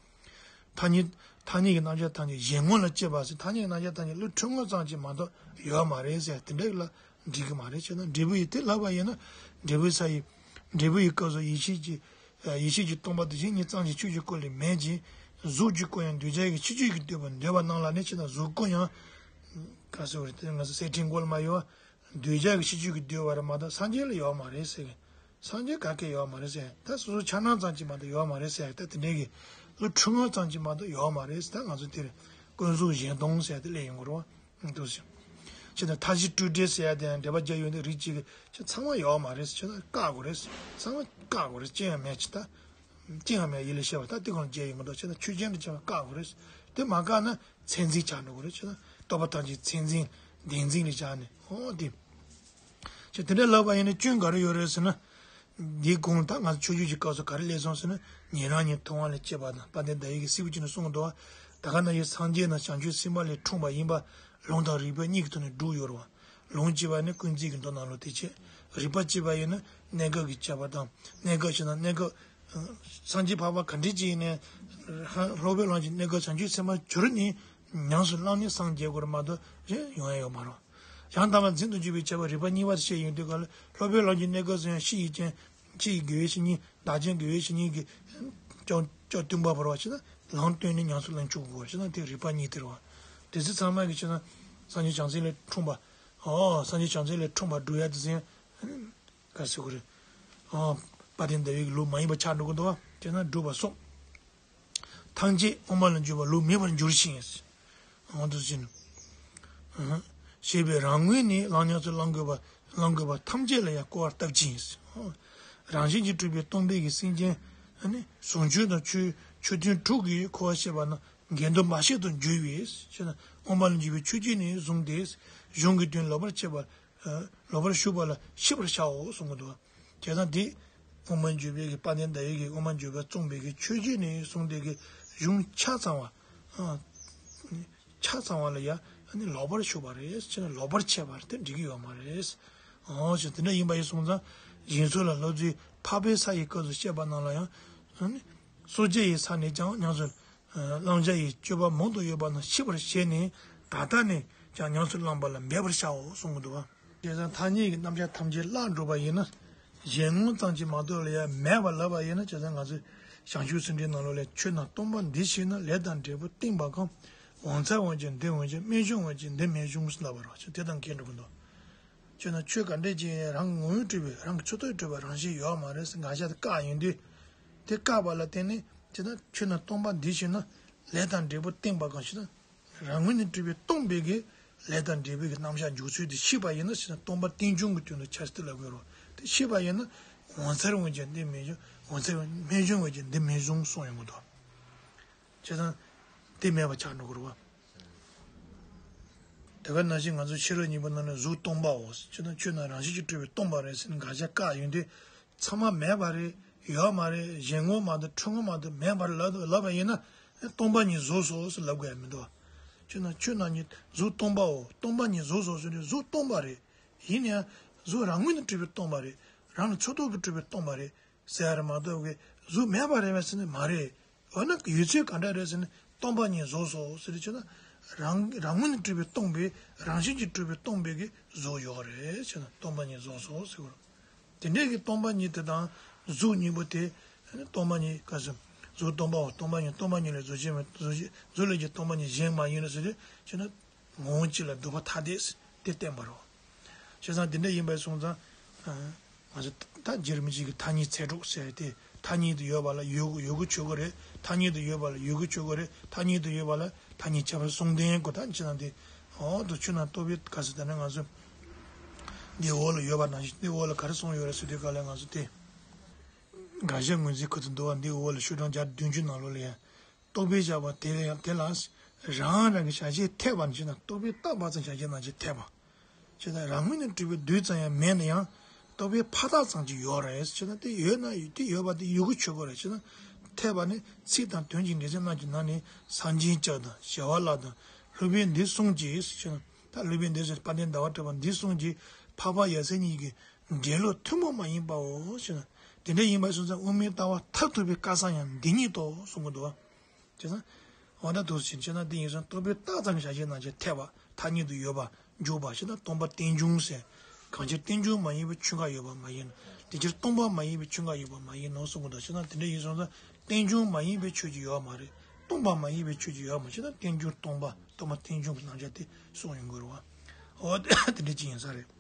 ཐ་སྙད། ཐ་སྙད་ཀྱི་རྣམ་གཞག་ཐམས་ཅད་གཞན་ངོ་ལ་དཔྱད་པ་ཟེར། ཐ་སྙད་ཀྱི་རྣམ་གཞག་ཐམས་ཅད་བློ་འཁྲུལ་ངོ་ཙམ་ཅིག་མ་གཏོགས་ཡོད་མ་རེད་ཟེར། དེ་འདྲ་ལ་འགྲིག་གི་མ་རེད། ཅེ་ན། འབྲས་བུ་ཡི་དེ་ལབ་པ་ཡིན་ན། འབྲས་བུ་ས་ཡི། འབྲས་བུ་ཡི་སྐབས་སུ་ཡེ་ཤེས་ཀྱི། ཡེ་ཤེས་ཀྱིས་སྟོང་པ་དེ་བཞིན་ཉིད་ཙམ་ཞིག་ཆོས་ཀྱི་སྐུ་ལས་མེད་ཅིང་། གཟུགས་ཀྱི་སྐུ་ཡང་འདུས་བྱས་ཀྱི་ཁྱད་ཆོས་ཀྱིས་བསྡུས་པར་འདོད་པ་རྣམས་ལ་ནི། ཅེ་ན། གཟུགས་སྐུ་ཡང་། ག་ཟེར་བ་རེད། དེ་ང་ཚོ་གསེར་ཕྲེང་མགོ་ལ་མ་ཡོད་པ། འདུས་བྱས་ཀྱི་ཁྱད་ཆོས་ཀྱིས་བསྡུས་པ་རེད་མ་གཏོགས་སངས་རྒྱས་ལ་ཡོད་མ་རེད་ཟེར། སངས་རྒྱས་ག་གེ་ཡོད་མ་རེད་ཟེར། ད་སོ་སོ་འཆར་སྣང་ཙམ་ཅིག་མ་གཏོགས་ཡོད་མ་རེད་ཟེར། ད་དེ་འདྲའི་གི་བློ་འཁྲུལ་ངོ་ཙམ་ཅིག་མ་གཏོགས་ཡོད་མ་རེད་ཟེར། ད་ང་ཚོ་དེར་ཀུན་རྫོབ་གཞན་སྟོང་ཟེར་དེ་སླེབས་ཡོང་གི་རེད་བ། འདུག་ཟེར། ཅེ་ན། མཐའ་བཞི་སྤྲོས་བྲལ་ཟེར་ཡ་དེ་ཡང་འགྲེལ་པ་རྒྱག་ཡོང་དུས་རིགས་གཅིག་གི་ཅེ་ཚང་མ་ཡོད་མ་རེད་ཟེར། ཅེ་ན། བཀག་དགོས་རེད་ཟེར། ཚང་མ་བཀག་དགོས་རེད། ཅི་ཡང་མེད་ཅེ། ད་ཅི་ཡང་མེད་ཡིད་ལ་བྱེད་པ། ད་དེ་གོང་ལ་བརྗོད་ཡོང་གི་འདུག་ཅེ་ན། ཆོས་ཅན་དུ་བྱ་བ་བཀག་དགོས་རེད་ཟེར། དེ་མ་བཀག་ན་མཚན་འཛིན་ཆགས་འགྲོ་གི་རེད། ཅེ་ན། རྟོག་པ་ཐམས་ཅད་མཚན་འཛིན་བདེན་འཛིན་ལ་སྦྱར་ནས། འོ་དེ། ཅེ་དེ་འདྲ་ལབ་པ་ཡིན་ན་སྐྱོན་ག་རེ་ཡོད་རེད་ཟེར་ན། འདིའི་གོང་ད་ང་ཚོ་ཕྱོགས་བསྒྱུར་གྱི་སྐབས་སུ་ག་རེ་སླེབས་སོང་ཟེར་ན། ཉན་རང་ཉིད་མཐོང་བ་ལས་སྐྱེས་པ་དང་། དཔལ་ལྡན་ཟླ་བས་ཀྱིས་གསལ་པོ་བྱས་ནས་གསུངས་འདུག་བ། ད་ག་ནང་བཞིན་སངས་རྒྱས་རྣམས་བྱང་ཆུབ་སེམས་དཔའ་ལས་འཁྲུངས་པ་ཡིན་པ་ལུང་དང་རིགས་པ་གཉིས་ཀྱི་ཐོག་ནས་སྒྲུབ་ཡོད་རེད་བ། ལུང་གཅིག་པ་ནི་ཀུན་བརྩེགས་ཀྱི་མདོ་ནང་ལོགས་དེ་བྱས། རིག་པ་སྐྱེས་པ་ཡིན་ན་གནས་སྐབས་ཀྱི་སྐྱེ་བ་དང་། གནས་སྐབས་ཞེ་ན་གནས་སྐབས། སངས་རྒྱས་འཕགས་པ་ག་འདྲས་ཅིག་ཡིན་ནའི། སློབ་དཔོན་ལམ་གྱི་གནས་སྐབས་བྱང་ཆུབ་སེམས་དཔའ་གྱུར་ནས་ཉམས་སུ་བླངས་ནས་སངས་རྒྱས་དགོས་རེད་མ་གཏོགས་ཡོང་ཡ་ཡོད་མ་རེད། ཡང་དག་པར་འཛིན་དུ་འཇུག་པའི་སྐྱེ་བོ་རིག་པ་གཉིས་པ་དེ་བཤད་ཡོང་དུས་ག་ལ། སློབ་དཔོན་ལམ་གྱི་གནས་སྐབས་སུ་ཡང་ཕྱི་ཡི་རྐྱེན། ཕྱི་ཡི་དགེ་བའི་བཤེས་གཉེན། བདག་ཅག་དགེ་བའི་བཤེས་གཉེན་གྱིས་ཅོག་ཅོག་སྟོན་པ་བོར་བ་ཞིག་ན་ལམ་སྟོན་ནས་ཉམས་སུ་བླང་བཅུག་དགོས་ཞིག་ན་དེ་རིག་པ་གཉིས་དེ་རེད་བ། དེ་ཚོ་ཚང་མ་གི་ཞིག་ན་སངས་རྒྱས་བྱང་སེམས་ལས་འཁྲུངས་པ། ཨོ་སངས་རྒྱས་བྱང་སེམས་ལས་འཁྲུངས་པ་སྒྲུབ་ཡ་དེ་ཚོ་ཡང་ག་ཟེར་དགོས་རེད། ཨོ་དཔལ་ལྡན་ཟླ་བའི་གི་ལུགས་མ་ཡིན་པ་ཆགས་འགྲོ་གི་འདུག་བ། དེ་ན་སྒྲུབ་པ་སོགས། ཐམས་ཅད་དབུ་མ་ལ་འཇུག་པ་ལུགས་མེད་པར་འགྱུར་ཞིང་། འོ་འདུག་ཟེར་ནས། ཞེས་པའི་རང་ངོས་ནས་བླང་ཉམས་སུ་བླང་དགོས་པ། བླང་དགོས་པ་ཐམས་ཅད་ལ་ཡང་སྐུར་བ་བཏབ་ཅིང་། རང་བཞིན་གྱིས་གྲུབ་པའི་སྟོང་པའི་གི་སེམས་ཅན་ནི་ཟུང་འཇུག་དང་ཆོས་ཆོས་མཐུན་དྲུག་གི་འཁོར་བ་ཤེས་པ་ན་འགལ་འདུ་མ་བྱེད་དུ་འགྱུར་བས་ཞེ་ན། དབུ་མ་ལ་འཇུག་པའི་ཆོས་བརྒྱད་ནས་བཟུང་སྟེ་གཞུང་གི་དོན་ལོག་པར་བྱེད་པ། ལོག་པར་ཞུགས་པ་ལ་ཤེས་པར་བྱའོ་གསུང་གི་འདུག་བྱས་ཙང་འདི་དབུ་མ་འཇུག་པའི་གི་དཔལ་ལྡན་ཟླ་བའི་གི་དབུ་མ་འཇུག་པ་གསུངས་པའི་གི་ཆོས་བརྒྱད་ནས་བཟུང་སྟེ་གི་གཞུང་ཆ་ཚང་བ། ཆ་ཚང་བ་ལ་ཡང་ལོག་པར་ཞུགས་པ་རེད་ཅེ་ན་ལོག་པར་འཆད་པ་རེད་དེ་འགྲིག་གི་ཡོད་མ་རེད། འོ་ཞེས་དེ་འདྲ་ཡིན་པ་ཡིན་སོང་ཙང་། གཞན་ཚོ་ལ་སློབ་ཚིགས་འཕགས་པའི་ས་ཡི་སྐབས་སུ་བཤད་པ་རྣམས་ལ་ཡང་། སོ་སྐྱེ་ཡི་ས་ནས་ཀྱང་ཉམས་སུ་བླང་བྱ་ཡི་སྤྱོད་པ་མང་དུ་ཡོད་པ་རྣམས་ཤེས་པར་བྱས་ནས་ད་ལྟ་ནས་ཀྱང་ཉམས་སུ་བླང་པ་ལ་འབད་པར་བྱའོ་གསུང་གི་འདུག་བ། བྱས་ཙང་ཐ་སྙད་ཀྱི་རྣམ་གཞག་ཐམས་ཅད་བརླག་འགྲོ་བ་ཡིན་ན། གཞན་ངོ་ཙམ་གྱིས་མ་གཏོགས་ལ་ཡང་མེད་པར་ལབ་པ་ཡིན་ན། བྱས་ཙང་ང་ཚོས་བྱང་ཆུབ་སེམས་འགྲེལ་ནང་ལོགས་ལས་ཆོས་རྣམས་སྟོང་པ་འདི་ཕྱིར་ན་ལས་དང་འབྲས་བུ་སྟོང་པ་གང་། འོད་མཚར་འོན་ཀྱང་འདི་འོན་ཀྱང་རྨད་བྱུང་འོན་ཀྱང་འདི་རྨད་བྱུང་ལབ་པ་རེད། དེ་དང་འགལ་འགྲོ་གི་འདུག་ཁྱོད་ན་ཆོས་ག་འདྲས་ཀྱི་རང་ངོ་བོས་གྲུབ་པའི་རང་གི་ཆོས་ཐོག་གྲུབ་པའི་རང་བཞིན་ཡོད་མ་རེད་ཟེར་ང་ཅག་དེ་བཀག་ཡིན་དུས། དེ་བཀག་པ་ལ་བརྟེན་ནས་ཅི་ན་ཆོས་རྣམས་སྟོང་པ་འདི་ཕྱིར་ན་ལས་དང་འབྲས་བུ་སྟོང་པ་གང་ཞེ་ན། རང་ངོས་ནས་གྲུབ་པའི་སྟོང་པའི་གི་ལས་དང་འབྲས་བུའི་གི་རྣམ་གཞག་འཇུག་ཚུལ་དེ་ཤེས་པ་ཡིན་ན་ཞེ་ན་སྟོང་པ་རྟེན་འབྱུང་གི་དོན་དུ་འཆར་སྲིད་ལ་དགོས་རོ། དེ་ཤེས་པ་ཡིན་ན་འོད་མཚར་འོན་ཀྱང་འདི་རྨད་བྱུང་འོད་མཚར་རྨད་བྱུང་འོན་ཀྱང་འདི་རྨད་བྱུང་གསུངས་ཡོང་གི་འདུག་བྱས་ཙང་དེ་མེད་པ་ཆགས་འགྲོ་གི་རེད་བ། དེ་ག་ནང་བཞིན་ང་ཚོ་ཕྱི་རོལ་གཉིས་པོ་ནང་ནས་གཟུགས་སྟོང་པའོ་ཟེར་ན་ཆོས་རྣམས་རང་བཞིན་གྱིས་གྲུབ་པའི་སྟོང་པ་རེད་ཟེར་ནས་དགག་བྱ་བཀག་ཡོང་དུས། ཚང་མ་མེད་པ་རེད། ཡོད་མ་རེད། གཞན་ངོ་མ་གཏོགས་འཁྲུལ་ངོ་མ་གཏོགས་མེད་པར་ལབ་ལབ་པ་ཡིན་ན། སྟོང་པ་ཉིད་གཟུགས་སོ་ཟེར་ལབ་དགོས་ཡ་མི་འདུག་བ། ཁྱོད་ན་ཁྱོད་རྣམས་ཉིད་གཟུགས་སྟོང་པའོ། སྟོང་པ་ཉིད་གཟུགས་སོ་ཟེར་ནས་གཟུགས་སྟོང་པ་རེད། ཡིན་ཡང་གཟུགས་རང་ངོས་ནས་གྲུབ་པའི་སྟོང་པ་རེད། རང་ལ་ཆོས་ཐོག་གིས་གྲུབ་པའི་སྟོང་པ་རེད་ཟེར་ཡ་རེད་མ་གཏོགས་གི་གཟུགས་མེད་པ་རེད་པས་ཟེར་ན་མ་རེད། འོ་ན་ཡོད་ཚུལ་ག་འདྲ་རེད་ཟེར་ན་སྟོང་པ་ཉིད་གཟུགས་སོ་ཟེར་ཁྱོད་ན་རང་རང་ངོས་ནས་གྲུབ་པའི་སྟོང་པའི་རང་བཞིན་གྱིས་གྲུབ་པའི་སྟོང་པའི་གི་གཟུགས་ཡོད་རེད་ཁྱོད་ན་སྟོང་པ་ཉིད་གཟུགས་སོ་ཟེར་གོ། དེ་འདྲའི་གི་སྟོང་པ་ཉིད་དེ་དང་གཟུགས་གཉིས་པོ་དེ་སྟོང་པ་ཉིད་ག་ཟེར། གཟུགས་སྟོང་པའོ། སྟོང་པ་ཉིད་སྟོང་པ་ཉིད་ལས་གཟུགས་ཅན་མེད། གཟུགས་ཅན་གཟུགས་ལས་ཀྱང་སྟོང་པ་ཉིད་གཞན་མ་ཡིན་ནོ་ཟེར་ཏེ་ཁྱོད་ན་ངོ་བོ་གཅིག་ལ་སྡུད་པ་ཐ་དད་དེ་བསྟན་པ་རེད། བྱས་ཙང་འདི་འདྲ་ཡིན་པའི་སོང་ཙང་། ང་ཚོ་ད་རྗེ་རིན་པོ་ཆེ་གི་ཐ་སྙད་ཚད་གྲུབ་ཟེར་ཏེ་ཐ་སྙད་དུ་ཡོད་པ་ལ་ཡོད་ཡོད་དགུ་ཆོས་དགུ་རེད། ཐ་སྙད་དུ་ཡོད་པ་ལ་ཡོད་དགུ་ཆོས་དགུ་རེད། ཐ་སྙད་དུ་ཡོད་པ་ལ་ཐ་སྙད་ཁྱད་པར་གསུམ་ལྡན་དགུ་ད་ཅི་ན་དེ། འོ་དུ་ཆོས་རྣམས་རྟོག་པའི་ག་ཟེར་ད་ནི་ང་ཚོ་འདི་འོག་ལ་ཡོད་པ་ནང་བཞིན་འདི་འོག་ལ་ག་རེ་གསུངས་ཡོད་རེད་ཟེར་དུས་ག་ལ་ང་ཚོ་དེ། དགག་བྱ་ངོས་འཛིན་ཁུ་ཚུར་འདུལ་བ་འདི་འོག་ལ་ཤོག་གྲངས་བརྒྱ་དང་བདུན་ཅུ་ནང་ལོགས་ལ་ཡང་། རྟོག་པས་བཞག་པ་དེ་ལ་ཡང་དེ་ལ་རང་རང་གི་བྱ་བྱེད་འཐད་པ་ནི་ཅི་ན་རྟོག་པས་བཏགས་པ་ཙམ་བྱ་བྱེད་རྣམས་ཀྱིས་འཐད་པ། ཅི་ན་རང་ངོས་ནས་གྲུབ་པའི་རྡུལ་ཙམ་ཡང་མེད་ན་ཡང་རྟོག་པས་ཕ་རྟགས་ཙམ་གྱིས་ཡོད་རེད། ཅི་ན་དེ་ཡོད་ན་དེ་ཡོད་པ་དེ་ཡོད་དགུ་ཆོས་དགུ་རེད། ཅི་ན་འཐད་པ་ནི་ཚིག་དང་དོན་གྱི་འགྲེལ་ཚིག་རྣམས་ཀྱི་ནང་ནས་སངས་རྒྱས་ལྕགས་དང་ཞི་བ་ལྷ་དང་སློབ་དཔོན་འདི་གསུམ་གྱིས་ཅི་ན་ད་སློབ་དཔོན་འདི་ཟེར་དཔལ་ལྡན་ཟླ་བ་གྲགས་པ་འདི་གསུམ་གྱིས་འཕགས་པ་ཡབ་སྲས་གཉིས་ཀྱི་འགྲེལ་ལུགས་ཐུན་མོང་མ་ཡིན་པའོ་ཞེ་ན། དེ་འདྲ་ཡིན་པ་སོང་ཙང་དབུ་མའི་ལྟ་བ་མཐར་ཐུག་པའི་སྐལ་བཟང་ཡང་འདི་ཉིད་དོ་གསུང་གི་འདུག་བ། ཅེ་ན། འོ་ད་དུ་ཕྱིན་ཅེ་ན་དེ་ཡིན་སོང་རྟོག་པས་བཏགས་ཙམ་གྱི་བྱ་བྱེད་རྣམས་ཀྱིས་འཐད་པ་ཐ་སྙད་དུ་ཡོད་པ་འཇུག་པ་ཞེ་ན་སྟོང་པ་རྟེན་འབྱུང་ཟེར། གང་ཕྱིར་རྟེན་འབྱུང་མ་ཡིན་པའི་ཆོས་འགའ་ཡོད་པ་མ་ཡིན་ནོ། དེ་ཕྱིར་སྟོང་པ་མ་ཡིན་པའི་ཆོས་འགའ་ཡོད་པ་མ་ཡིན་ནོ་གསུང་གི་འདུག་ཅེ་ན་དེ་འདྲ་ཡིན་སོང་ཙང་རྟེན་འབྱུང་མ་ཡིན་པའི་ཆོས་ཀྱི་ཡོད་པ་མ་རེད། སྟོང་པ་མ་ཡིན་པའི་ཆོས་ཀྱི་ཡོད་པ་མ་ཞེ་ན་རྟེན་འབྱུང་སྟོང་པ་སྟོང་པ་རྟེན་འབྱུང་གི་རྣམ་གཞག་དེ་གསུང་ཡོང་གི་རེད་བ། འོ་དེ་འདྲ་ཅིག་ཡིན་ས་རེད།